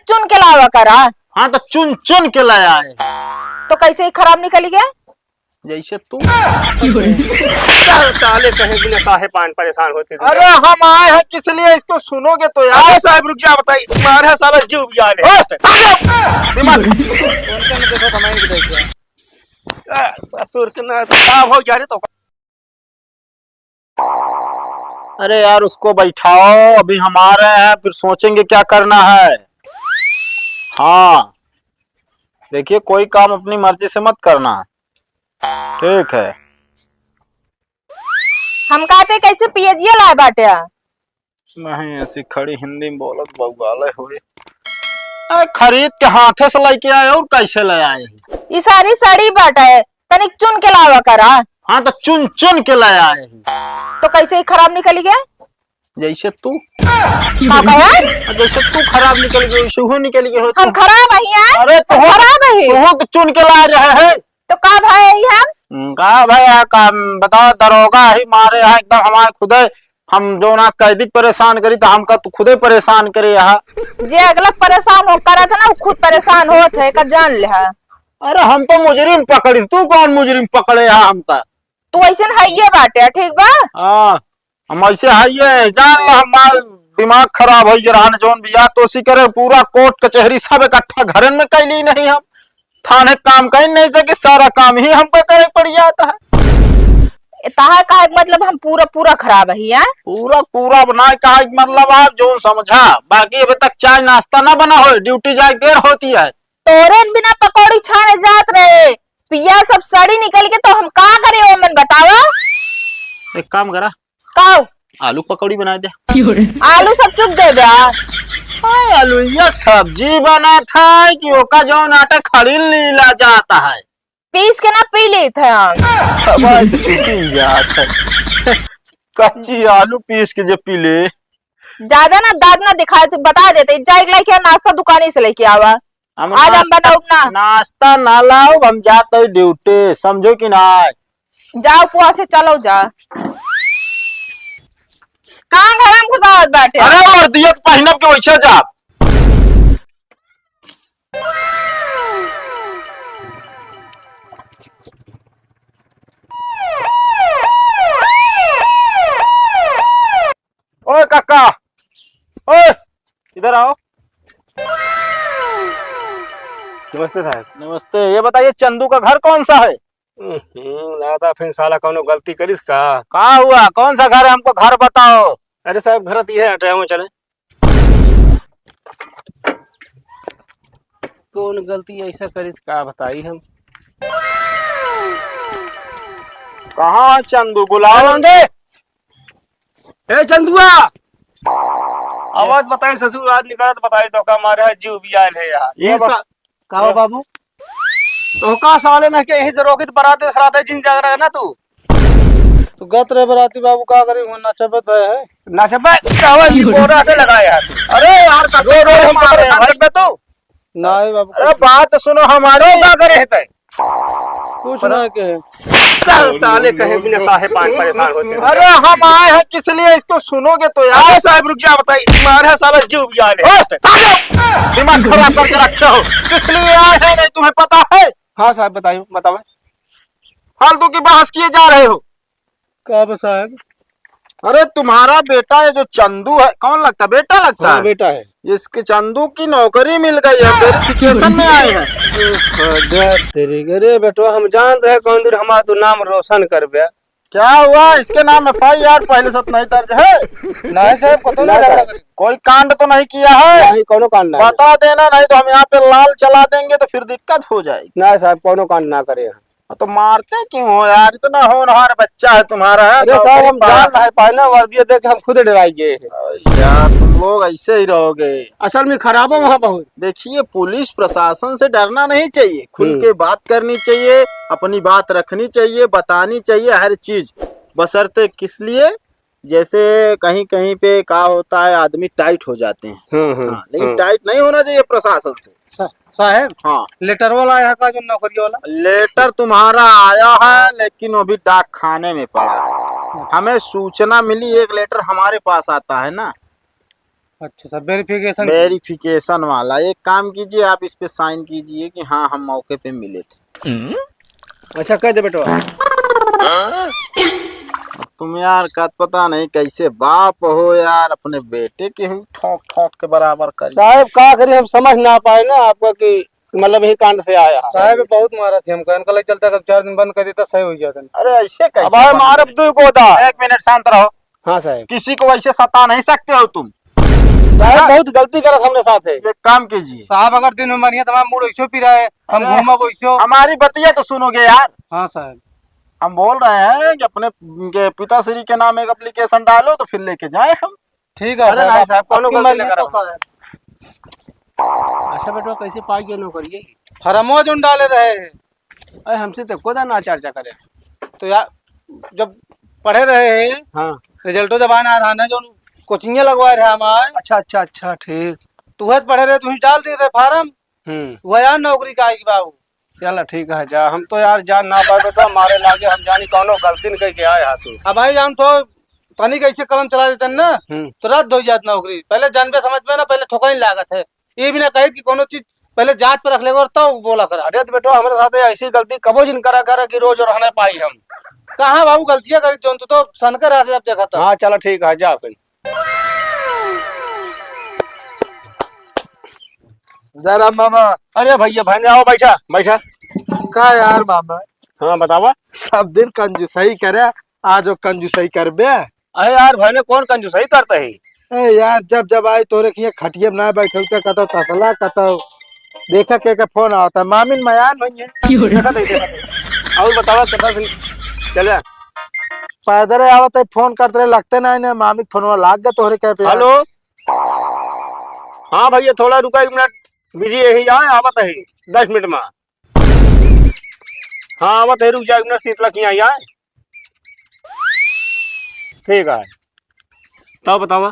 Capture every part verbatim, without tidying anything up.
चुन के लावा करा। हाँ, तो चुन चुन के ले आए। तो कैसे ही खराब निकली गया? जैसे तू। साले कहे बिना साहे पान परेशान होते थे। अरे हम आए हैं किस लिए, इसको सुनोगे तो यार। अरे साहब रुक जा, बताई। मारे साला जीव भी आ ले। ए, साले, दिमाग। उनका नहीं देखो, कमाई नहीं देखो। आ, ससुर के ना, का हो जा रे तो। अरे यार, उसको बैठाओ, अभी हम आ रहे हैं, फिर सोचेंगे क्या करना है। हाँ, देखिए, कोई काम अपनी मर्जी से मत करना, ठीक है? हम कहते, कैसे पियजिया लाए बाटे? नहीं, ऐसी खड़ी हिंदी में बोलत बउआले होई। ए, खरीद के हाथे से लेके आए और कैसे ले आए? ई सारी सड़ी बाटे, तनिक चुन के लावा करा। हाँ, तो चुन चुन के ले आए। तो कैसे ही खराब निकली गए? जैसे तू। का कहे? जैसे तू खराब निकल गई, वैसे वो निकल गए हो हम तू। खराब है यार? अरे हम तो खराब है। तू तो चुन के ला रहे हैं। तो का भाई हम? हम्म, का भाई, आ, का, बताओ, दरोगा ही मारे है एकदम हमारे खुदे। हम जो ना कैदी परेशान करी, तो हमका तू खुदे परेशान करे यहाँ। जे अगला परेशान हो करत है ना, वो खुद परेशान होत है, का जान ले है। अरे, हम तो मुजरिम पकड़ी, तू कौन मुजरिम पकड़े यहाँ हमका? तू ऐसे न हइये बाटे, ठीक बा? हाँ, हम ऐसे हइये, जान ला, हमार दिमाग खराब होइ गया रहन, जौन बिया तोसी करे, पूरा कोर्ट कचहरी सब इकट्ठा घरन में कैली नहीं हम। थाने काम कहीं नहीं सके, सारा काम ही हमको करे पड़ जाता है। ए, तहार कहे के मतलब हम पूरा, पूरा खराब ही, हैं? पूरा, पूरा बनाए कहे के मतलब आप जो समझा, बाकी अभी तक चाय नाश्ता ना बना हो, ड्यूटी जाए देर होती है। तोरे न बिना पकौड़ी छाने जात रहे, पिया सब सड़ी निकल के, तो हम का करे ओमन बतावा? एक काम करा, काओ? आलू पकौड़ी बना दे। आलू सब चुप दे दे। हाँ, आलू एक सब्जी बना था कि ओका जौन आटा खड़ी लीला जाता है। पीस के ना पी लेत है हम। अब चुकी जात है। कच्ची आलू पीस के जे पी ले। ज्यादा ना दांत ना दिखाए, तो बता देते, जाए के लेके नाश्ता दुकानी से लेके आवा। हम आज हम नाश्ता, बनाउब ना। नाश्ता ना लाउब, हम जात हई ड्यूटी, समझो कि ना? जाओ, पुआ से चलो जा। कहाँ घर में घुसावत बाटे? अरे, वर्दियत पहिनब के वैसे जा। ओए काका, ओए, इधर आओ। नमस्ते साहब। नमस्ते। ये बताइए, चंदू का घर कौन सा है? हम्म, ना था, फिर साला कौनो गलती करिस का? का हुआ? कौन सा घर है? हमको घर बताओ। अरे साहब, घर तो ये है, हटे, हम चले। कौन गलती ऐसा करिस का बताई हम? कहाँ है चंदू? बुलाओ। अरे, ए चंदुआ, आवाज बताई ससुर, आज निकलत बताई तो का मारे है, जीव भी आयल है यार। ये ये बा- सा-, का हो ये बाबू? तो का साले में के यहीं से रोकित बराते सराते जिन जाग रहा है ना तू? तो गत रहे बराती बाबू, का करी, वो नचबे तो है। नचबे? का हो, ये बोरा हटे लगा यार। अरे यार, का रो, रो, हम मारे परेशान भाई। कर दे तू। नहीं बाबू, अरे कुछ बात सुनो हमारे। का करे है तै? कुछ ना कहे। साले कहे बिना साहे पान परेशान होते हैं। अरे हम आए हैं किस लिए, इसको सुनोगे तो यार। अरे साहब रुक जा, बताइए। मारे साला जीव भी आ रहे हैं। ए, साहब, दिमाग खराब करके रखे हो। किस लिए आए हैं नहीं तुम्हें पता है? हाँ साहब बताइए, बताओ। फालतू की बहस किए जा रहे हो। का बा साहब? अरे तुम्हारा बेटा ये जो चंदू है, कौन लगता है? बेटा लगता हाँ, है? बेटा है। इसके चंदू की नौकरी मिल गई है, वेरिफिकेशन में आए हैं। अरे तेरी, अरे बेटवा, हम जान रहे कौन दिन हमारा तू नाम रोशन करबे। क्या हुआ? इसके नाम एफ आई आर पहले से तो नहीं दर्ज है? नहीं साहब, कतौ ना नहीं झगड़ा सर। करे। कोई कांड तो नहीं किया है? नहीं, कौनो कांड ना। बता देना, नहीं तो हम यहाँ पे लाल चला देंगे तो फिर दिक्कत हो जाएगी। नहीं साहब, कौनो कांड ना करे। हाँ, तो मारते क्यों हो यार? इतना होनहार बच्चा है तुम्हारा, है अरे ना? साहब, हम जान रहे, पहले वर्दी देख के हम खुद डराई गए हैं। अरे यार, तुम लोग ऐसे ही रहोगे। असल में खराब है वहाँ बहुत। देखिए, पुलिस प्रशासन से डरना नहीं चाहिए, खुल हम्म। के बात करनी चाहिए, अपनी बात रखनी चाहिए, बतानी चाहिए हर चीज। बशर्ते किस लिए? जैसे कहीं कहीं पे का होता है, आदमी टाइट हो जाते हैं। हम्म, हम्म, हाँ, लेकिन हम्म। टाइट नहीं होना चाहिए प्रशासन से। सा-, साहेब, हाँ। लेटर वाला यहाँ का जो नौकरी वाला? लेटर तुम्हारा आया है, लेकिन वो भी डाक खाने में पड़ा है। हमें सूचना मिली, एक लेटर हमारे पास आता है ना, अच्छा, सब वेरिफिकेशन। वेरिफिकेशन वाला। एक काम कीजिए, आप इस पे साइन कीजिए कि हाँ, हम मौके पे मिले थे। अच्छा, कह दे बेटवा। तुम यार का पता नहीं कैसे बाप हो यार, अपने बेटे के ही ठोंक ठोंक के बराबर कर। साहब, का करी, हम समझ ना पाए ना आपका कि मतलब यही कांड से आया। साहब, बहुत मारा थे हमको, इनका ले चलता, अगर चार दिन बंद कर देता, सही हो जाता। अरे, ऐसे कैसे अब आए बंद मारब कर दू गोदा। एक मिनट शांत रहो। हाँ साहब। किसी को वैसे सता नहीं सकते हो तुम। साहब, हाँ। बहुत गलती करत हमरे साथ है। एक काम कीजिए। साहब, अगर दिन में मरिए तो हमारा मूड वैसे पी रहा है, हम अरे, घूमब वैसे। हमारी बतिया तो सुनोगे यार। हाँ साहब। हम बोल रहे हैं कि अपने के पिताश्री के नाम एक एप्लीकेशन डालो तो फिर लेके जाए हम। ठीक है अरे साहब, नहीं आप, साहब, कौनो आपकी गलती मर्जी ना तो करा। साहब। अच्छा बेटवा, कैसे पाई गए नौकरी? फॉर्मवा जोन डाले रहे हैं। अरे हमसे तो कोदा ना चर्चा करे। तो यार, जब पढ़े रहे हैं, हाँ। रिजल्टो जब आना रहा ना, जो कोचिंगे लगवा रहे हमारे। अच्छा, अच्छा, अच्छा, ठीक। तू है तो पढ़े रहे, तू ही डाल दे रहे फार्म। हम्म। वह यार नौकरी का आएगी बाबू। चला ठीक है, जा। हम तो यार जान ना पाए तो मारे लागे, हम जानी कौनो गलती नहीं कह के आए हा तू। अब भाई जान तो तनी कैसे कलम चला देते ना, हम्म। तो रात धोई जात नौकरी। पहले जानबे समझ में ना, पहले ठोकई लागत है। ये भी ना कहित कि कौनो चीज पहले जांच पर रख लेगा और तब बोला करा। अरे तो बेटवा, हमरे साथ ऐसी गलती कबो जिन करा करा कि रोज रहने पाई हम। कहाँ बाबू गलतियाँ करी, जोन तू तो सनकर रहते जब देखा था। हाँ, चला ठीक है, जा फिर। जय राम मामा। अरे भैया, भाई ने आओ, बैठा, बैठा। का यार मामा? हाँ, बतावा। सब दिन कंजूसई करे, आज वो कंजूसई करबे? अरे यार, भाई ने कौन कंजूसई करता है? ए यार, जब जब आई तोरे किए खटिया में ना बैठल ते कतो तसला, कतो देखा के के फोन आवता, मामिन मयान होइए। देखा दे, देखा दे। और बतावा, कितना से चले? पैदल आवत है, फोन करते रहे, लगते ना इन्हें, मामी के फोनवा लाग गए तोहरे कहे पे। हेलो। हाँ भैया, थोड़ा रुका एक मिनट, बिजी यही आए, आवत है दस मिनट में। हाँ, आवत है, रुक जा, एक मिनट, शीतला की आई आए। ठीक है, तब बतावा।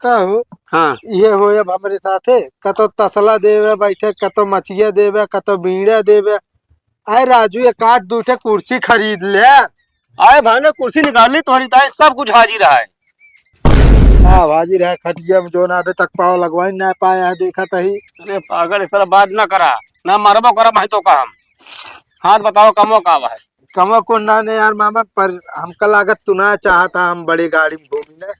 का हो? हाँ। ये हो अब हमरे साथे, कतो तसला देवे बैठे, कतो मचिया देवे, कतो बीड़ा देवे। आए राजू, एक आध दू ठे कुर्सी खरीद ले। आए भाई ने कुर्सी निकाल ली, तोहरी ताई सब कुछ हाजिर है। हाँ, हाजिर है, खटिया में जोन अबे तक पाव लगवाई ना पाया है, देखा तही। अरे पागल, इस तरह बात ना करा, ना मरबो करा भाई तो का हम। हाँ, बताओ, कमो का है? कमो को ना ने यार मामा, पर हमका लागत तू ना चाहता हम बड़ी गाड़ी में घूमी ना।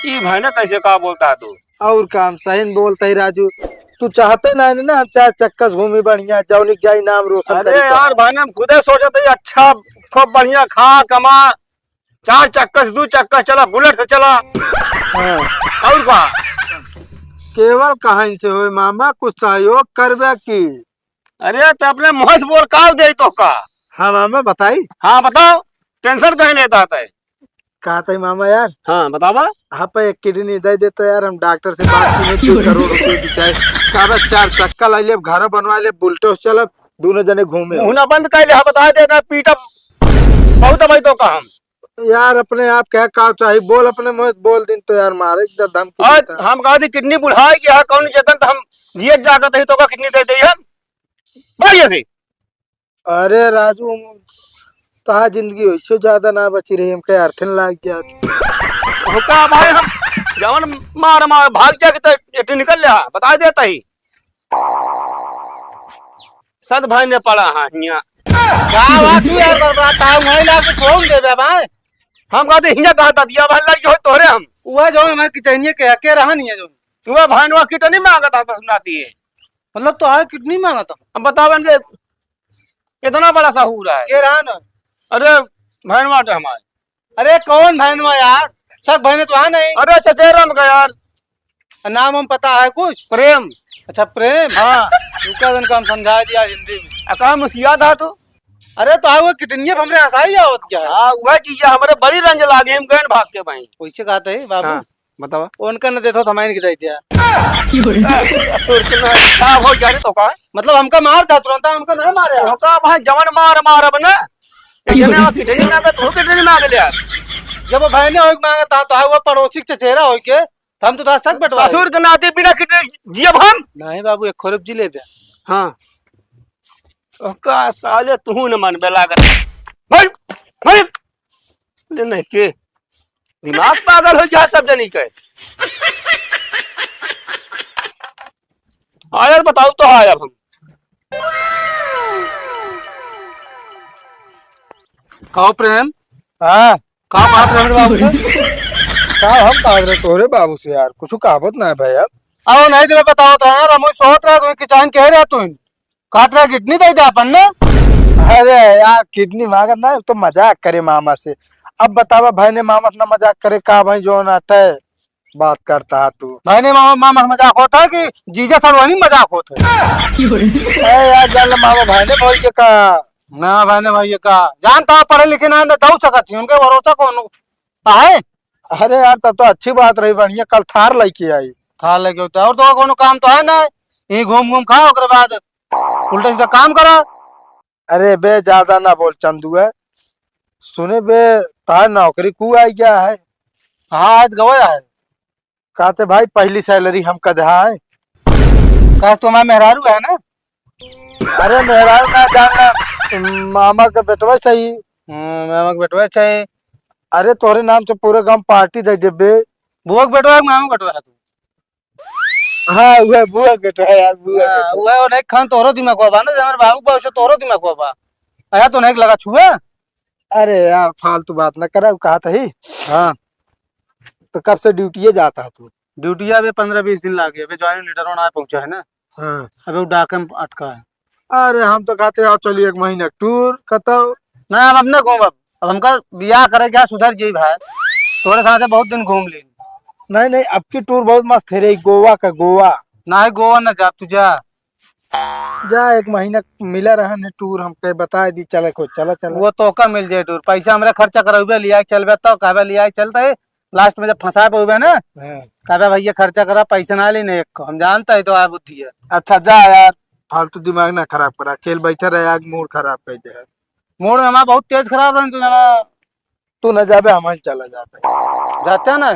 ई भाई ना कैसे का बोलता है तू? और काम सही न बोलता है राजू, तू चाहते ना है ना हम चार चक्का से घूमी बढ़िया, जौनिक जाई नाम रोशन अरे करी तो। यार भाई ना हम खुदे सोचत है अच्छा खूब बढ़िया खा कमा, चार चक्का से दू चक्का चला, बुलेट से चला। हाँ। और का? केवल कहाँ से होए मामा, कुछ सहयोग करबे की? अरे तो अपने मुँह से बोल, का दे तो का? हाँ मामा बताई। हाँ बताओ, टेंशन कहीं लेता है? कहत है मामा यार। हाँ, बतावा। आप एक किडनी दे देते यार, हम डॉक्टर से बात की नहीं, दो करोड़ रुपए की चाहे। कहबे चार चक्का ला लेब, घर बनवा लेब, बुलेटो से चलब, दोनों जने घूमे। मुहना बंद कर ले, हाँ, बता देना, पीटा बहुत है भाई तो का हम। यार, अपने आप क्या का चाही, बोल, अपने मुँह से बोल दिन तो यार, मारे की धमकी आज देता। हम कहा थी किडनी बुढ़ाए कि हाँ, कौन चेतन तो हम जियत जागत है तो का किडनी दे दे हम। भाई ऐसे। अरे राजू, तोहार जिंदगी वैसे ज्यादा ना बची रही, हमके अर्थिन लाग जात। हो का भाई, हम जवन मार मार भाग जाके तो एटी निकल ले, बता देता ही। सद भाई ने पड़ा हाँ हिया। का बात तू यार बर्बाद था, वहीं लाके फोन दे बे भाई। हम कहते हिया कहा था दिया भाई लड़के हो तोहरे हम। वह जो हमारे किचनिया के, के रहा नहीं है जो। वह भाई ने कितनी मांगा था तो सुनाती है। मतलब तो आए कितनी मांगा था? अब बताओ इनके इतना बड़ा सहूर है। के रहा ना? अरे, भैनवा तो हमारे। अरे, कौन भैनवा यार? सब भैने तो आ नहीं। अरे, चचेरा में का यार। नाम हम पता है कुछ? प्रेम। अच्छा, प्रेम? हाँ। रुका, इनका हम समझा दिया हिंदी में। आ, का मुस्किया था तू? अरे, तो हाँ, वो किडनिया पे हमरे हंसाई आवत क्या है? हाँ, वह चीज है, हमरे बड़ी रंज लागे, हम गए भाग के भाई। वैसे कहते हैं बाबू। हाँ। बतावा। उनका न देथो, तो हमारे की दे दिया। ससुर के ना, का हो जा रे तो का? मतलब हमका मार था तुरंत, हमका ना मारे। तो का भाई जवन मार मार अब ना। ये जने किडनी मांगे, तो किडनी मांग ले यार। जब वो भाई ने होई मांगा था, तो वो पड़ोसी के चचेरा होई के, हम तो था सक बटवा। ससुर के नाते बिना किडनी जियब हम? नहीं बाबू, एक खोरब जी ले बे। हाँ। ओ का साले तू न मन बे लागत। भाई, भाई। ले नहीं के। दिमाग पागल हो गया सब जनी के। हाँ यार, बताओ तो, हाँ यार, हम कहो प्रेम। हाँ। का बात रहे बाबू से? का हम कहा रहे तोरे बाबू से यार, कुछ कहावत ना है भाई यार। आओ नहीं तो मैं बताओ तो ना, रमोई सोत रहा, तुम्हें किचाइन कह रहा तुम। कहत रहा किडनी दे दे अपन ना। अरे यार, किडनी मांगत ना, तो मजाक करे मामा से। अब बतावा भाई ने मामा से ना मजाक करे का भाई, जो ना अटे बात करता है तू। भाई ने मामा, मामा से मजाक होता है कि जीजा सड़वानी मजाक होता है? ए यार, जान ले मामा भाई ने भाई के का। ना भाई ने भाई ये का, जानता है पढ़े लिखे ना, ना दऊ सकत ही, उनके भरोसा कौन है? अरे यार, तब तो अच्छी बात रही, बढ़िया, कल थार लेके आई। थार लेके होता है, और तो कोनो काम तो है ना, यहीं घूम घूम खाओ, ओकरे बाद उल्टा सीधा काम करा। अरे बे, ज्यादा ना बोल चंदू है। सुने बे, तार नौकरी कू आई गया है? हाँ, आज गवा है। कहते भाई, पहली सैलरी हम कदहा है। कस तो मैं मेहरारू है ना? अरे मेहरारू ना जानना, मामा के बेटवा सही। हम्म, मामा के बेटवा सही। अरे तोहरे नाम से पूरे गांव पार्टी दे देबे। बुआ के बेटवा है, मामा के बेटवा है तू? हाँ, वह बुआ के बेटवा है यार, बुआ के हाँ, बेटवा। वह और एक खान तोहरो दिमाग हुआ बा ना, जे हमारे बाबू के बाबू से तोहरो दिमाग हुआ बा। आया तो नहीं लगा छुए। अरे यार, फालतू बात ना करा, कहा था ही। हाँ। तो कब से ड्यूटी जाता है तू? ड्यूटी अबे पन्द्रह बीस दिन लागे, अबे ज्वाइनिंग लेटर होना पहुंचा है ना। हाँ। अबे वो डाक में अटका है। अरे हम तो कहते हैं, आओ चलिए एक महीना टूर, कतौ। ना, हम अब ना घूमब, अब हमका बियाह करे क्या, सुधर जाई भाई, तोरे साथे बहुत दिन घूम ली। नहीं, नहीं, अब की टूर बहुत मस्त है रे, गोवा का, गोवा। नहीं, गोवा ना जा, तू जा। जा, एक महीना मिला रहा ने टूर, हमके बताए दी, चले को, चला, चला। वो तो का मिल जाए टूर, पैसा हमरे खर्चा करउबे, लिया के चलबे, तो कहबे लिया के चलते, लास्ट में जब फंसा पउबे ना, हाँ। कहबे भैया खर्चा करा, पैसा ना लेने एक को, हम जानते हैं तो आ बुद्धि है। अच्छा जा यार, फालतू दिमाग ना खराब करा, अकेल बैठा रहे, आज मूड खराब कर दे। मूड हमारा बहुत तेज खराब रहने, तू जाना। तू ना जाबे, हम ही चला जाते। जाते हैं ना।